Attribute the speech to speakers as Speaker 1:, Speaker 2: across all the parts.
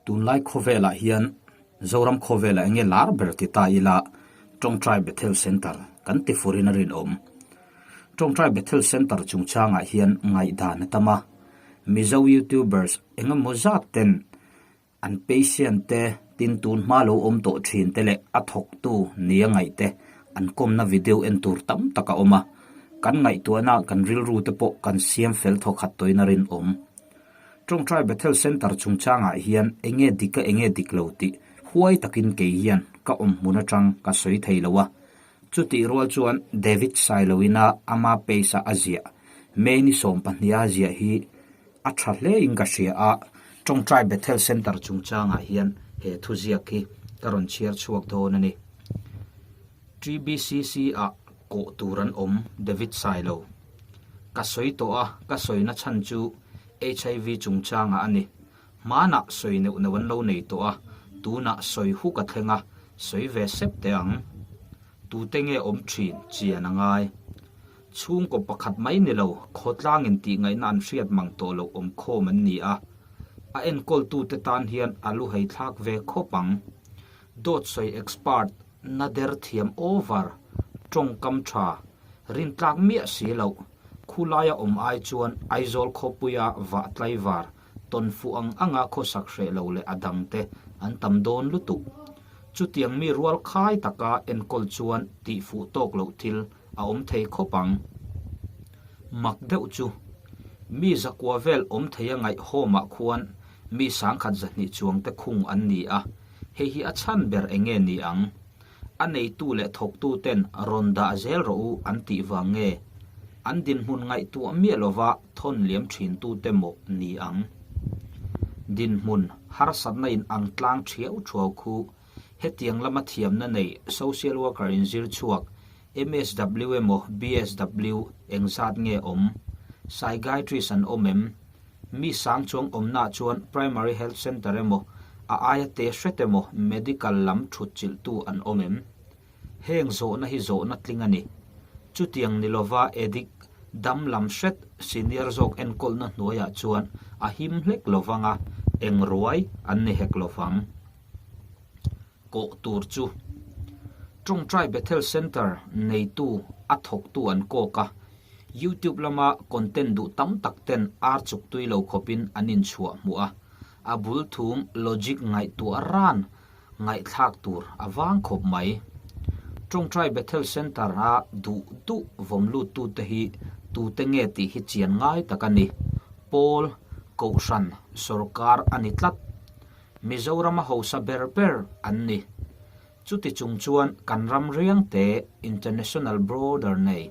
Speaker 1: Tunlai khawvelah hian Zoram khawvelah enge lar ber ti ta ila Tawngtai Bethel Centre kan ti furin a rinawm. Tawngtai Bethel Centre chungchangah hian ngaihdan a tam a, Mizo YouTubers engemaw zat ten an patient te tin tun hma lo awm tawh thin te leh a thawktu nia ngaih te an kawmna video en tur tam tak a awm a, kan ngaihtuahna kan rilru te pawh kan siam fel thawkhat tawhin a rinawm. Tawngtai Bethel Centre chungchangah hian enge dik a enge dik lo tih huai takin kei hian ka awm hmun atang ka sawi thei lo a. Chutih rual chuan David Sailoina ama page-a a ziah May ni 12 a ziah hi a tha hle in ka hria a. Tawngtai Bethel Centre chungchangah hian he thuziak hi ka rawn chhiar chhuak dawn a ni. TBCC ah kawh tur an awm David Sailo. Ka sawi tawh a, ka sawina chhan chu HIV chungchangah a ni. Hmanah sawi neuh neuh an lo nei tawh a, tunah sawi huk a thleng a, sawi ve sep teh ang. Tute nge awm thin chian a ngai. Chhungkaw pakhat mai ni lo, khawtlangin tihngaihna an hriat mang tawh loh awmkhawm an ni a, a enkawltute tan hian a lu heithlak ve khawp ang. Dawt sawi expert na der thiam over, tawngkam tha, rintlak miah si loh, khulaia awm ai chuan Aizawl khawpuia vah tlaivar, tawn fuh ang anga khawsak hreh lo leh a dangte an tam dawn lutuk. Chutiang mi rual khai taka enkawl chuan tih fuh tawk loh thil a awm thei khawp ang. Mak deuh chu, mi zakua vel awm theia ngaihawmah khuan mi sangkhat 200 chuangte khung an ni a, Hei hi a chhan ber eng nge ni ang? A neitu leh thawktu ten rawn dah zel rawh u an tih vang nge? An dinhmun ngaihtuah miah lova thawn liam thintu te maw ni ang? Dinhmun harsatna in ang tlang thiau thuau khu hetiang lama thiamna nei social worker in zir chhuak MSW emaw BSW engzat nge awm? Psychiatrist an awm em? Mi sang chuang awmnaah chuan Primary Health Centre emaw, a aia te hret emaw medical lam thut chilhtu an awm em? Heng zawhna hi zawhna tling a ni. Chutiang ni lova addict dam lam hret senior zawk enkawlna hnuaiah chuan a him hlek lovang a, eng ruai an ni hek lovang. Kawh tur chu Tawngtai Bethel Centre neitu a thawktu an kawk a, YouTube lama content duh tam tak ten ar chuk tui lo khawpin an inchhuah hmuh a, a bul thum logic ngaihtuah ran ngaihthlak tur a vang khawp mai. Tawngtai Bethel Centre a duh duh vawm luttute hi tute nge tih hi chian ngai tak a ni. Pawl, Kohhran, Sorkar a ni tlat. Mizorama hausa ber ber an ni. Chuti chung chuan kan ram riangte international border nei,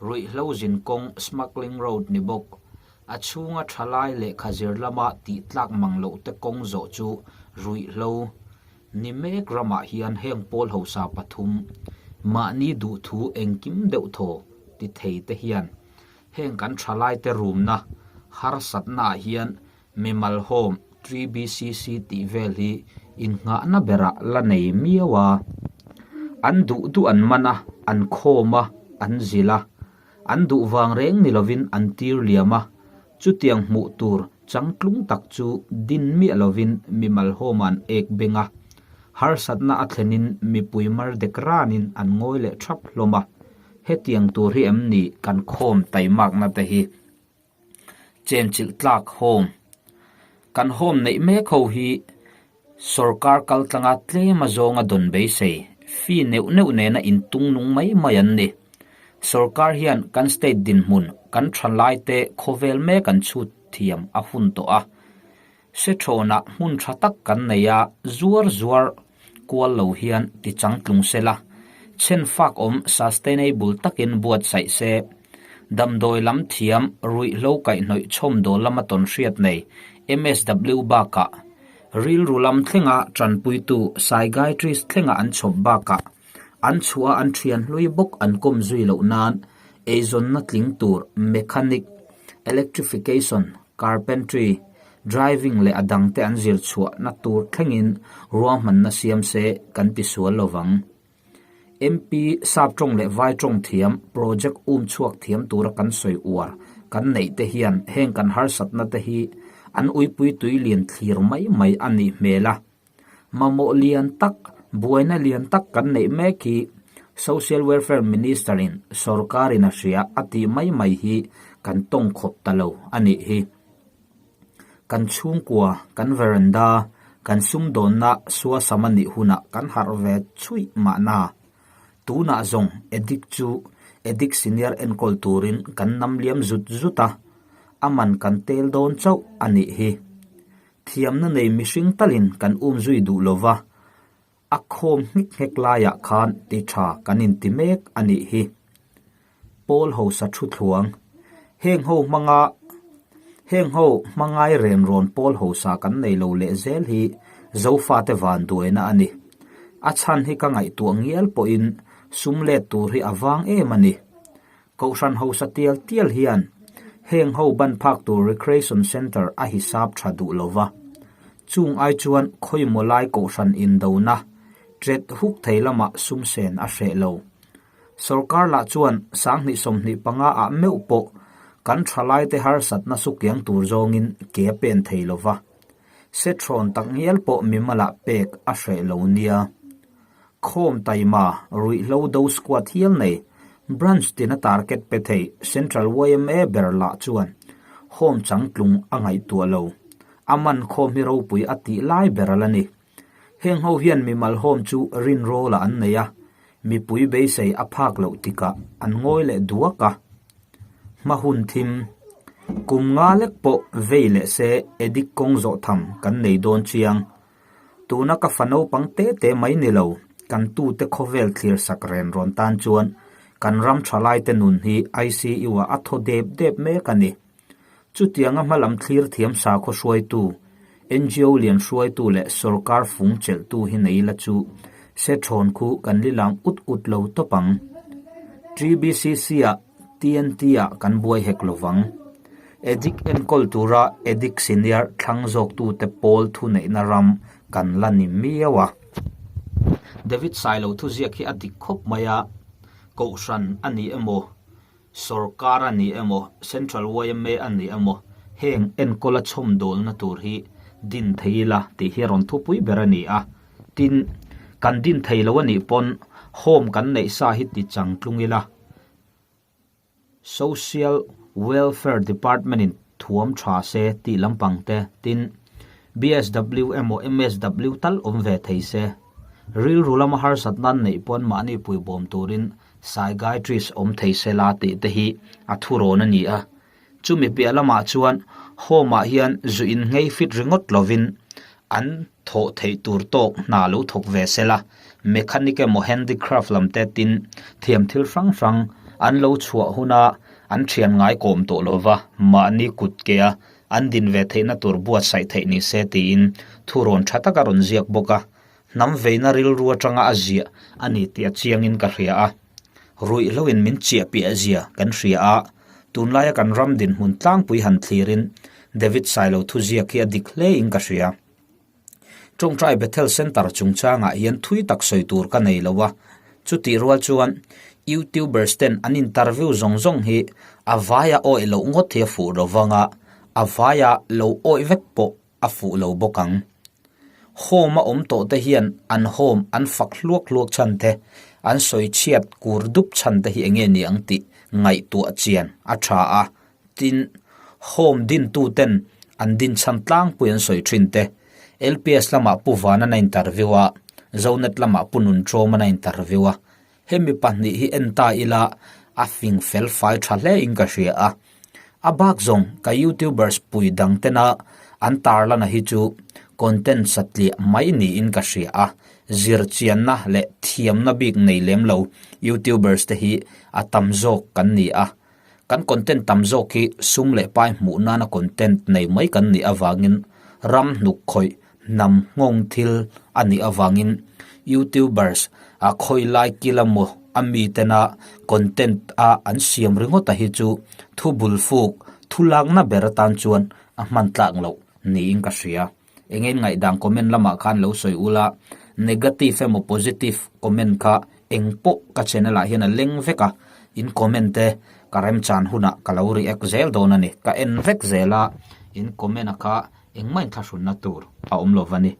Speaker 1: ruihhlo zinkawng smuggling road ni bawk, a chhunga thalai lehkha zir lama tih tlak mang loh te kawng zawh chu ruihhlo ni mek ramah hian heng pawl hausa pathum mahni duhthu engkim deuh thaw ti thei te hian heng kan thalai te rumna harsatna ah hian Mimal Home, TBCC tih vel hi innghahna berah la nei miau a. An duh duh an man a, an khawm a, an zilh a. An duh vang reng ni lovin an tir liam a. Chutiang hmuh tur changtlung tak chu din miah lovin mimal home ah an ek beng a. Harsatna a thlenin mipui mar dek ranin an ngawi leh thap hlawm a. Hetiang tur hi em ni kan khawm taimakna te hi? Chenchilh tlak home Kan home neih mek ho hi sorkar kal tlanga tlem a zawnga dawn beisei fee neuh neuh nena intung nung mai mai an ni. Sorkar hian kan state dinhmun kan tha lai te khawvel mek an chhut thiam a hun tawh a. Sethrawnah hmun tha tak kan nei a, zuar zuar kual lo hian ti changtlung se la, chhen fak awm sustainable takin buatsaih se. Damdawi lam thiam, ruihhlo kaihhnawih chhawmdawl lama tawn hriat nei, MSW bakah, rilru lam thlenga tanpuitu psychiatrist thlenga an chhawp bakah, an chhuah a an thian hlui bawk an kawm zui loh nan eizawnna tling tur mechanic, electrification, carpentry, driving leh a dangte an zir chhuahna tur thlengin ruahmanna siam se kan ti sual lo vang. MP sap tawng leh vai tawng thiam project um chhuak thiam tura kan sawi uar kan neih te hian heng kan harsatna te hi An uipui tui lian thlir mai mai a nih hmel a. Mamawh lian tak, buaina lian tak kan neih mek hi Social Welfare Minister-in sawrkarin a hria a tih mai mai hi kan tawng khawp ta lo a nih hi. Kan chhungkua, kan veranda, kan sumdawnna suasam a nih hunah kan harh ve chhuih mahna. Tunah zawng addict chu addict senior enkawl turin kan nam liam zut zut a, a man kan tel dawn chauh a nih hi. Thiamna nei mihring talin kan um zui duh lo va, a khawm nghek nghek laiah khan ti tha kan inti mek a nih hi. Pawl hausa thu thluang, Heng ho hmanga Heng ho hmangai renrawn pawl hausa kan nei lo leh zel hi Zofate vanduaina a ni. A chhan hi ka ngaihtuah ngial pawhin sum let tur hi a vang em a ni. Kohhran hausa tial tial hian heng ho ban phak tur Recreation Centre a hisap tha duh lo va. Chung ai chuan khawimaw lai kohhran indona ṭet huk thei lamah sum sen a hreh lo. Sorkar lah chuan 2025 ah meuh pawh kan thalaite harsatna sukiang tur zawngin ke a pen thei lo va. Sethrawn tak ngial pawh mimalah pek a hreh lo nia. Khawm taima ruihhlo do squad hial nei branch tina target pe thei Central yma ber lah chuan home changtlung a ngaihtuah lo. A man khawm hi ropui a tih lai ber a la ni. Heng ho hian mimal home chu rinrawlah an nei a, mipui beisei a phak loh tikah an ngawi leh duak a. Hma hun thim, kum nga lek pawh vei leh se addict kawng zawh tham kan nei dawn chiang. Tuna ka fa naupang te te mai ni lo, kan tute khawvel thlir sak ren rawn tan chuan kan ram thalaite nun hi ICU-ah a thaw dep dep mek a ni. Chutianga hmalam thlir thiam sakhaw hruaitu, ngo lian hruaitu leh sorkar fung chelhtu hi nei la chu sethawn khu kan li lang ut ut lo tawp ang. TBCC-ah TNT-ah kan buai hek lo vang. Addict enkawl tura addict senior thlang zawktute pawl thuneihna ram kan la ni miau a. David Sailo thuziak hi a dik khawp mai a, Kohhran a ni emaw? Sorkar a ni emaw, Central yma a ni emaw, heng enkawla chhawmdawlna tur hi din thei ila tih hi rawn thupui ber a ni a. Tin, kan din thei lo a nih pawn home kan neih sa hi ti changtlung ila, Social Welfare Department in thuam tha se tih lampang te, tin, BSW emaw MSW tal awm ve thei se. Rilru lama harsat nan neih pawn mahni puibawm turin Psychiatrist awm thei se la tih te hi a thurawn a ni a. Chumi piah lamah chuan home ah hian zu in nghei fit ringawt lovin an thawh theih tur tawk hna lo thawk ve se la, mechanic emaw handicraft lam te tin thiam thil hrang hrang an lo chhuah huna an thian ngai kawm tawh lova mahni kut ke a an din ve theihna tur buatsaih theih ni se tiin thurawn tha tak a rawn ziak bawk a. Hnam veina rilru atanga a ziah a ni tih a chiangin ka hria a, ruihhloin min chiah piah zia kan hria a, tunlaia kan ram dinhmun tlangpui han thlirin David Sailo thuziak hi a dik hlein ka hria. Tawngtai Bethel Centre chungchangah hian thui tak sawi tur ka nei lo a, chutih rual chuan YouTubers ten an interview zawng zawng hi a vaia awih loh ngawt hi a fuh lo vang a, a vaia lo awih vek pawh a fuh lo bawk ang. Home a awm tawh te hian an home an fak hluak hluak chhan te, an sawi chhiat kur dup chhan te hi enge ni ang tih ngaihtuah chian a tha a, tin, home dintu ten an din chhan tlangpui an sawi thin te, LPS lamah Pu Vanan a interview a, Zonet lamah Pu Nunṭawman a interview a, hemi pahnih hi en ta ila a fing fel fai tha hle in ka hria a. A bak zawng ka youtubers pui dang tena an tarlana hi chu content satliah mai niin ka hria a, zirchianna leh thiamna bik nei lem lo youtubers te hi a tam zawk kan ni a. Kan content tam zawk hi sum leh pai hmuh nana content nei mai kan nih avangin ram hnuk khawih hnam nghawng thil a nih avangin youtubers a khawi lai kil emaw a mi tena content a an siam ringawt a hi chu thu bul fuk thu lakna ber atan chuan a hman tlak loh niin ka hria. Eng in ngaihdan comment lamah khan lo sawi ula negative emaw positive comment kha eng pawh ka channel ah hian a leng vek a in comment te ka remchan hunah ka lo react zel dawn a ni ka en vek zel a. In comment a kha engmah inthlahrunna tur a awm lo va ni.